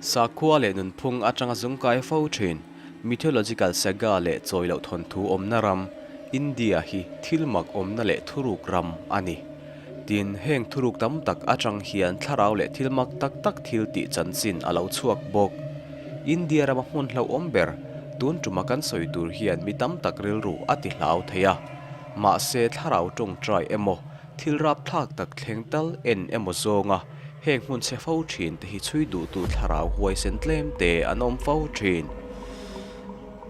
Sakhua leh nunphung atanga zungkai fo thin mythological saga leh chawi loh thawnthu awmna ram, India hi thil mak awmna leh thuruk ram a ni. Tin, heng thuruk tam tak atang hian thlarau leh thil mak tak tak thil tih chanchin a lo chhuak bawk. India rama hmun hlauhawm ber, tun tuma kan sawi tur hian mi tam tak rilru a ti hlau thei a. Mahse, thlarau tawngtai emaw, thil rapthlak tak thleng tal en emaw zawnga heng hmun chhe fo thin te hi chhui duhtu thlarau huaisen tlem te an awm fo thin.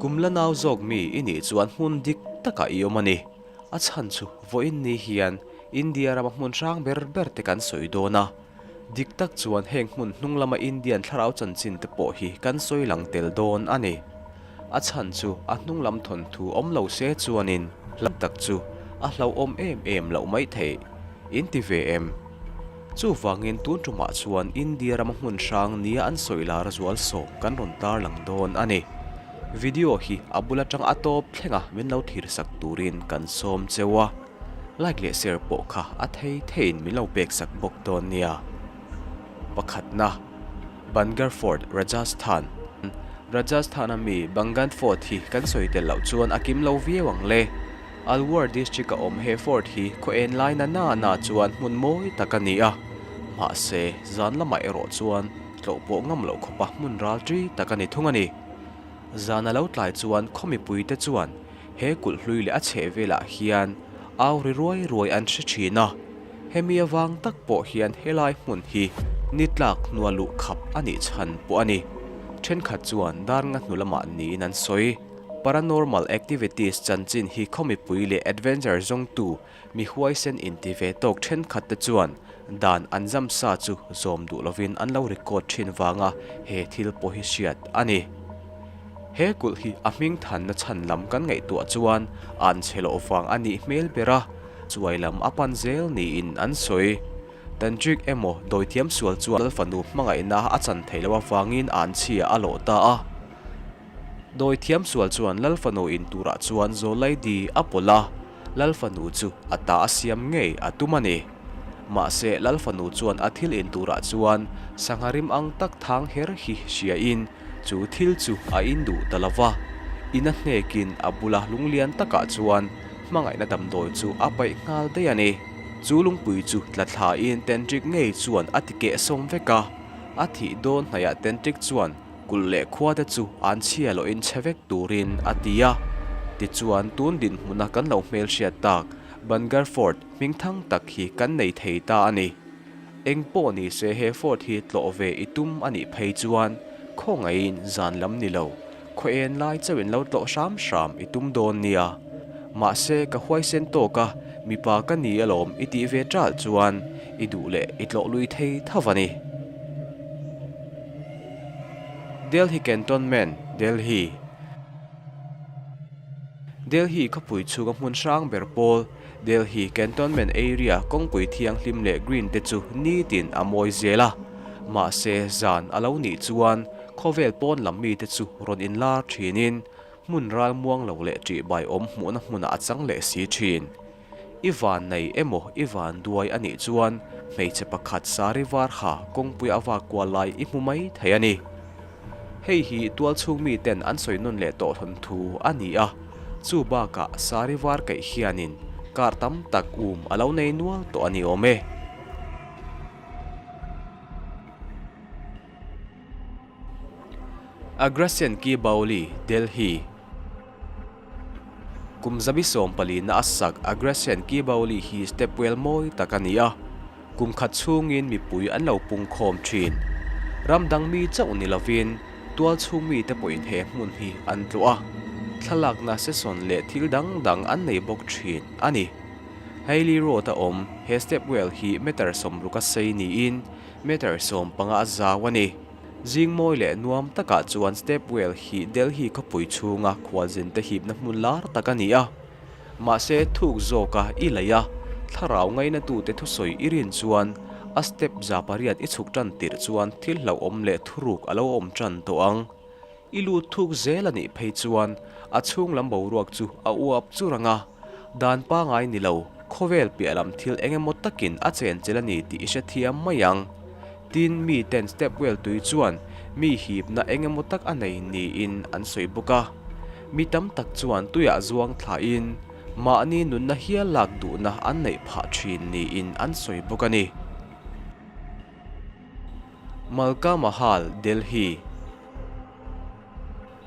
Kum la nau zawk mi i nih chuan hmun dik takah i awm a ni. A chhan chu vawiin ni hian India rama hmun hrang ber ber te kan sawi dawn a. Dik tak chuan heng hmun hnung lama Indian thlarau chanchin te pawh hi kan sawi lang tel dawn a ni. A chhan chu a hnung lam thawnthu awm lo se chuanin hlam tak chu a hlauhawm em em loh mai theih. In ti ve em? Chuvangin tun tumah chuan India rama hmun hrang nia an sawi lar zual sawm kan rawn tarlang dawn a ni. Video hi a bul atang a tawp thleng a min lo thlir sak turin kan sawm cheu a, like leh share pawh kha a thei theiin min lo pek sak bawk dawn nia. Pakhatna, Bangar Fort, Rajasthan Rajasthan a mi Bangan Fort hi kan sawi tel loh chuan a kim lo viau ang le. Alwar district a awm he fort hi khaw en lai na na na chuan hmun mawi tak a ni a, mahse zan lamah erawh chuan tlawh pawh ngam loh khawpa hmun ral ṭi tak a ni thung a ni. Zan a lo tlai chuan khaw mipuite chuan he kulh hlui leh a chheh velah hian au ri ruai ruai an hre ṭhin a, hemi avang tak pawh hian helai hmun hi ni tlak hnua luh khap a nih chhan pawh a ni. Ṭhenkhat chuan dar nga hnu lamah niin an sawi. Paranormal activities chanchin hi khaw mipui leh adventure zawngtu Mi huaisen inti ve tawk thenkhat te chuan dan an zam sa chu zawm duh lovin an lo record thin vanga he thil pawh hi hriat a ni. He kulh hi a hming thanna chhan lam kan ngaihtuah chuan an chhe loh vang a nih hmel ber a, chuai lam a pan zel niin an sawi. Tantric emaw dawithiam sual chuan Lalfanu hmangaihna a chan theih loh avangin an chhia a lawh ta a. Dawi thiam sual chuan Lal fanu in turah chuan Zawlaidi a pawlh a, Lal fanu chu a ta a siam ngei a tum a ni. Mahse Lal fanu chuan a thil in turah chuan sangha rim ang tak thang her hi hria in chu thil chu a in duh ta lo va. In a hnekin a bula lunglian takah chuan hmangaihna damdawi chu a paih nghal daih a ni. Chu lungpui chu tla thlain Tendrik ngei chuan a ti keh sawm vek a, a thih dawn hnaihah Tendrik chuan Kulh leh khua te chu an chhia lohin chhe vek turin a ti a. Tichuan, tun dinhmuna kan lo hmelhriat tak Bangar Fort hmingthang tak hi kan nei thei ta a ni. Eng pawh ni se he fort hi tlawh ve i tum a nih phei chuan khawngaihin zan lam ni lo, khaw en lai chauhin lo tlawh hram hram i tum dawn nia. Mahse, ka huaisen tawk a, mipa ka ni alawm i tih ve ṭalh chuan i duh leh i tlawh lui thei tho a ni. Delhi Cantonment, Delhi Delhi khawpui chhunga hmun hrang ber pawl, Delhi Cantonment area kawngpui thianghlim leh green te chu nitin a mawi zel a. Mahse, zan a lo nih chuan khawvel pawn lam mite chu rawn inlar thinin hmun ralmuang lo leh ṭihbai awm hmuhna hmunah a chang leh si thin. I van nei emaw i van duai a nih chuan hmeichhe pakhat sari var ha kawngpui a vak kual lai i hmu mai thei a ni. Hei hi tualchhung miten an sawi nawn leh tawh hlawn thu a ni a, chu bakah sari var kaih hianin kar tam tak um a lo nei nual tawh a ni awm e. Agrasen Ki Baoli, Delhi. Kum zabi 14 na a sak Agrasen Ki Baoli hi stepwell mawi tak a ni a, kum khat chhungin mipui an lo pung khawm thin. Ram dang mi chauh ni lovin tual chhung mite pawhin he hmun hi an tluah a, thlalakna session leh thil dang dang an nei bawk thin a ni. Hailey Road a awm he stepwell hi meter 60 a sei niin Meter 15 a zau a ni. Zingmawi leh nuam takah chuan stepwell hi Delhi khawpui chhunga khualzinte hipna hmun lar tak a ni a. Mahse, thuk zawka i lei a, thlarau ngainatute thusawi i rin chuan a step 800 i chhuk tan tirh chuan thil hlauhawm leh thuruk a lo awm tan tawh ang. I lut thuk zel a nih phei chuan a chhung lam boruak chu a uap chur ang a, dan pangai ni lo, khawvel piah lam thil eng emaw takin a chen chel a ni tih i hrethiam mai ang. Tin, mi ten step well tui chuan Mi hipna eng emaw tak a nei niin an sawi bawk a. Mi tam tak chuan tuiah zuang thlain mahni nunna hial lak duhna an neih phah thin niin an sawi bawk a ni. Malka Mahal, Delhi.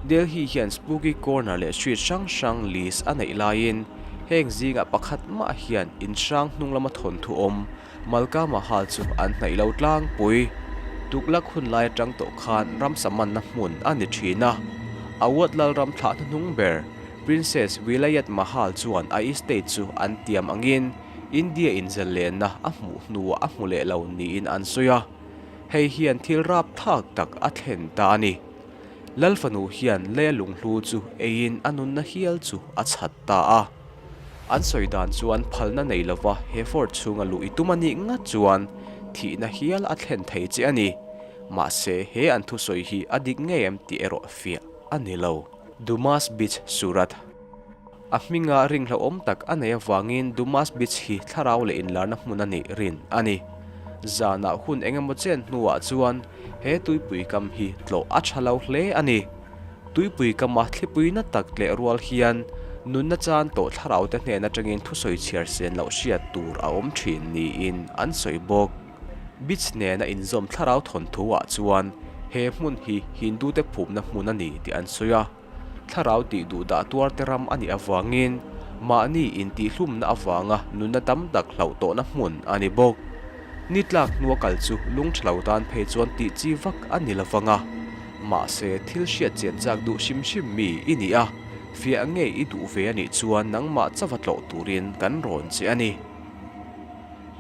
Delhi hian Spooky Corner leh street hrang hrang list a neih laiin heng zingah pakhat mah hian in hrang hnung lama thawnthu awm Malka Mahal chu an hnaih lo tlangpui. Tuklak hun lai atang tawh khan ramsa manna hmun a ni thin a. Awadh Lalram thlah hnuhnung ber Princess Vilayat Mahal chuan a estate chu an tiam angin India in zallenna a hmuh hnuah a hmu leh lo niin an sawi a. Hei hian thil rapthlak tak a thlen ta a ni. Lal fanu hian leia lunghlu chu eiin a nunna hial chu a chhat ta a. An sawi dan chuan phalna nei lova he fort chhunga luh i tum a nih ngat chuan thihna hial a thlen thei che a ni. Mahse he an thusawi hi a dik ngei em tih erawh fiah a ni lo. Dumas Beach, Surat. A hminga ringhlauhawm tak a neih avangin Dumas Beach hi thlarau leh inlarna hmun a nih rin a ni. Zanah hun eng emaw chen hnuah chuan he tuipui kam hi tlawh a tha lo hle a ni. Tuipui kama thlipui na tak tleh rual hian nunna chan tawh thlarau te hnen atangin thusawi chhiar sen loh hriat tur a awm thin niin an sawi bawk. Beach nena inzawm thlarau thawnthu ah chuan he hmun hi Hindu te phumna hmun a ni tih an sawi a. Thlarau tih duh dah tuar te ram a nih avangin mahni intihhlumna avanga nunna tam tak hlauh tawhna hmun a ni bawk. Ni tlak hnua kal chu lung tha lo tan phei chuan tih chi vak a ni lovang a. Mahse, thil hriat chian chak duh hrim hrim mi i ni a, fiah ngei i duh ve a nih chuan nangmah chauha tlawh turin kan rawn che a ni.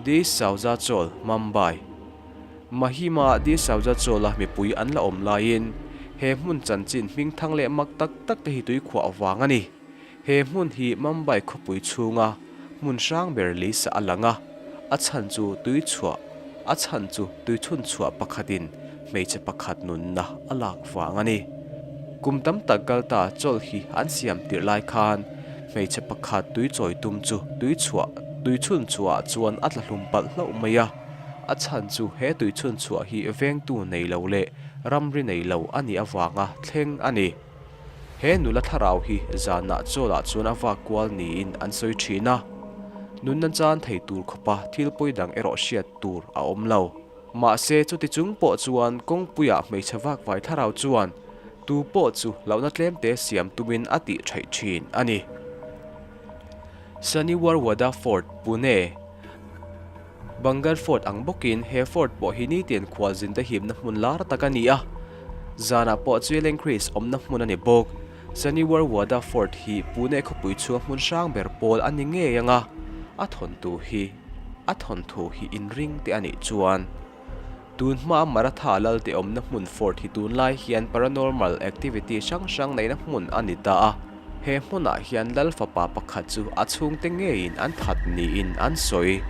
Di Sauza Chawl, Mumbai. Mahima Di Sauza Chawla mipui an la awm laiin he hmun chanchin hming thang leh mak tak tak te hi tuikhuah vang a ni. He hmun hi Mumbai khawpui chhunga hmun hrang ber lisa a lang a, a chhan chu tuichhuah a chhan chu tuichhunchhuah pakhatin hmeichhe pakhat nunna a lak vang a ni. Kum tam tak kal ta chawlh hi an siam tirh lai khan hmeichhe pakhat tuichawi tum chu tuichhuah tuichhunchhuah ah chuan a tla hlum palh hlauh mai a. A chhan chu he tuichhun chhuah hi vengtu nei lo leh ramri nei lo a nih avanga thleng a ni. He nula thlarau hi zanah chawlah chuan a vak kual niin an sawi thin a. Nunna chan thei tur khawpa thil pawi dang erawh hriat tur a awm lo. Mahse chuti chung pawh chuan kawngpuiah hmeichhe vakvai thlarau chuan tu pawh chu hlauhna tlemte siam tumin a tih theih thin a ni. Saniwarwada Fort, Pune. Bangar Fort ang bawkin he fort pawh hi nitin khualzinte himna hmun lar tak a ni a, zanah pawh Chuileng Crease awmna hmun a ni bawk. Saniwar Wada Fort hi Pune khawpui chhunga hmun hrang ber pawl a ni ngei ang a, a thawnthu hi a thawnthu hi inring te a nih chuan. Tun hmaa Maratha lalte awmna hmun fort hi tunlai hian paranormal activity hrang hrang neihna hmun a ni ta a. He hmunah hian lal fapa pakhat chu a chhungte ngeiin an that niin an sawi.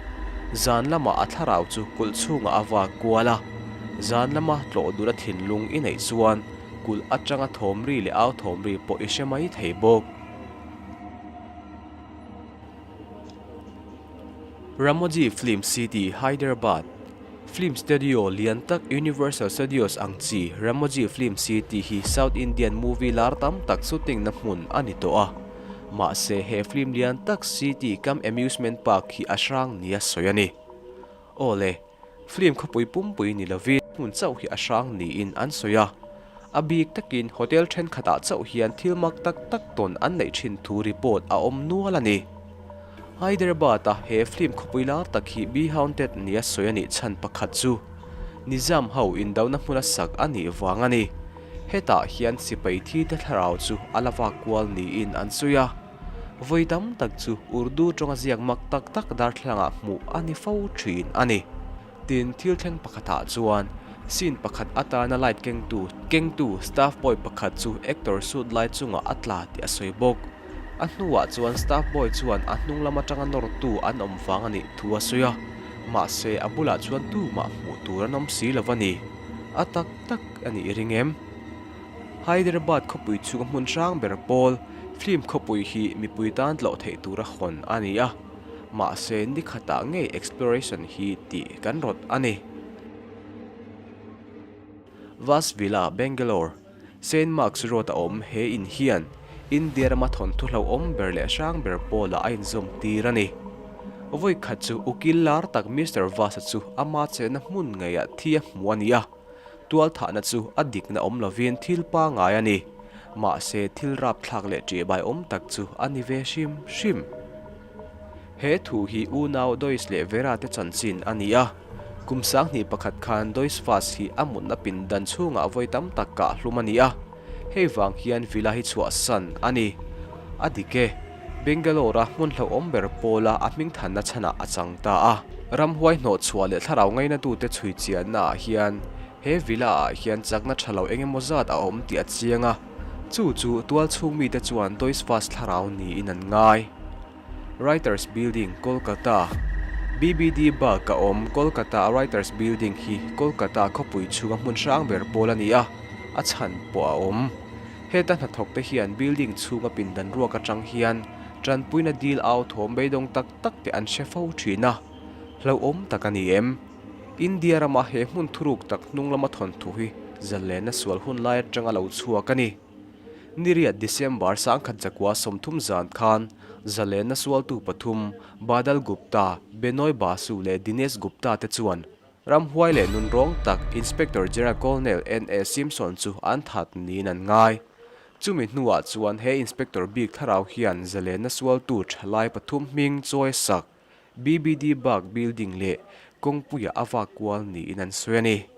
Zan lamah a thlarau chu kulh chhungah a vak kual a. Zan lama tlawh duna thinlung i neih chuan kulh atanga thawm ri leh au thawm ri pawh i hre mai thei bawk. Ramoji Film City, Hyderabad, Film studio lian tak Universal Studios ang chi Ramoji Film City hi South Indian movie lar tam tak shooting na hmun a ni tawh a. Mahse he film lian tak city cum amusement park hi a hrang nia sawi a ni. Aw le, film khawpui pumpui ni lovin hmun chauh hi a hrang niin an sawi a. A bik takin hotel thenkhatah chauh hian thil mak tak tak tawn an neih thin thu report a awm nual a ni. Hyderabad-a he film khawpui lar tak hi Be Haunted nia sawi a nih chhan pakhat chu Nizam ho indona hmuna sak a nih vang a ni. Hetah hian sipai thi te thlarau chu a la vak kual niin an sawi a. Vawi tam tak chu Urdu tawnga ziak mak tak tak darthlalangah hmuh a ni fo thin a ni. Tin, thil thleng pakhatah chuan scene pakhat atana light kengtu kengtu staff boy pakhat chu actor suit lai chungah a tla tih a sawi bawk. A hnuah chuan staff boy chuan a hnung lam atanga nawrtu an awm vang a nih thu a sawi a, mahse a bulah chuan tumah hmuh tur an awm si lo a ni. A tak tak a nih ring em? Hyderabad khawpui chhunga hmun hrang ber pawl film khawpui hi mipui tan tlawh theih tura hawn a ni a, mahse ni khatah ngei exploration hi tih kan rawt a ni. Vas Villa, Bangalore, Saint Mark's Road a awm he in hian India rama thawnthu hlauhawm ber leh hrang ber pawlah a inzawm tir a ni. Vawi khat chu ukil lar tak Mister Vas-a chu ama chenna hmun ngeiah thi a hmu a ni a, tualthahna chu a dikna awm lovin thil pangai a ni. Mahse thil rapthlak leh ṭihbai awm tak chu a ni ve hrim hrim. He thu hi unau Dois leh Vera te chanchin a ni a. Kum 2001 khan Dois Fas hi a mutna pindan chhungah vawi tam tak kah hlum a ni a, hei vang hian villa hi chhuahsan a ni. A dik e, Bangalore-a hmun hlauhawm ber pawla a hmingthanna chhanah a chang ta a. Ramhuai hnawhchhuah leh thlarau ngainatute chhui chiannaah hian he villa-ah hian chakna tha lo eng emaw zat a awm tih a chiang a, chu chu tualchhung mite chuan Dois Fas thlarau niin an ngai. Writers Building, Kolkata, BBD Bagh a awm. Kolkata a Writers Building hi Kolkata khawpui chhunga hmun hrang ber pawl a ni a, a chhan pawh a awm. Heta hnathawk te hian building chhunga pindan ruak atang hian tanpuina dil au thawm beidawng tak tak te an hre fo thin a, hlauhawm tak a ni em? India rama he hmun thuruk tak hnung lama thawnthu hi zallenna sual hun lai atanga lo chhuak a ni. Niriat December 1930 zan khan zalenna sualtu pathum Badal Gupta, Benoy Basu leh Dinesh Gupta te chuan ramhuai leh nunrawng tak Inspector General Colonel NA Simpson chu an that niin an ngai. Chumi hnuah chuan he Inspector bik thlarau hian zalenna sualtu thalai pathum hming chawi sak BBD Bagh Building leh kawngpuiah a vak kual niin an sawi a ni.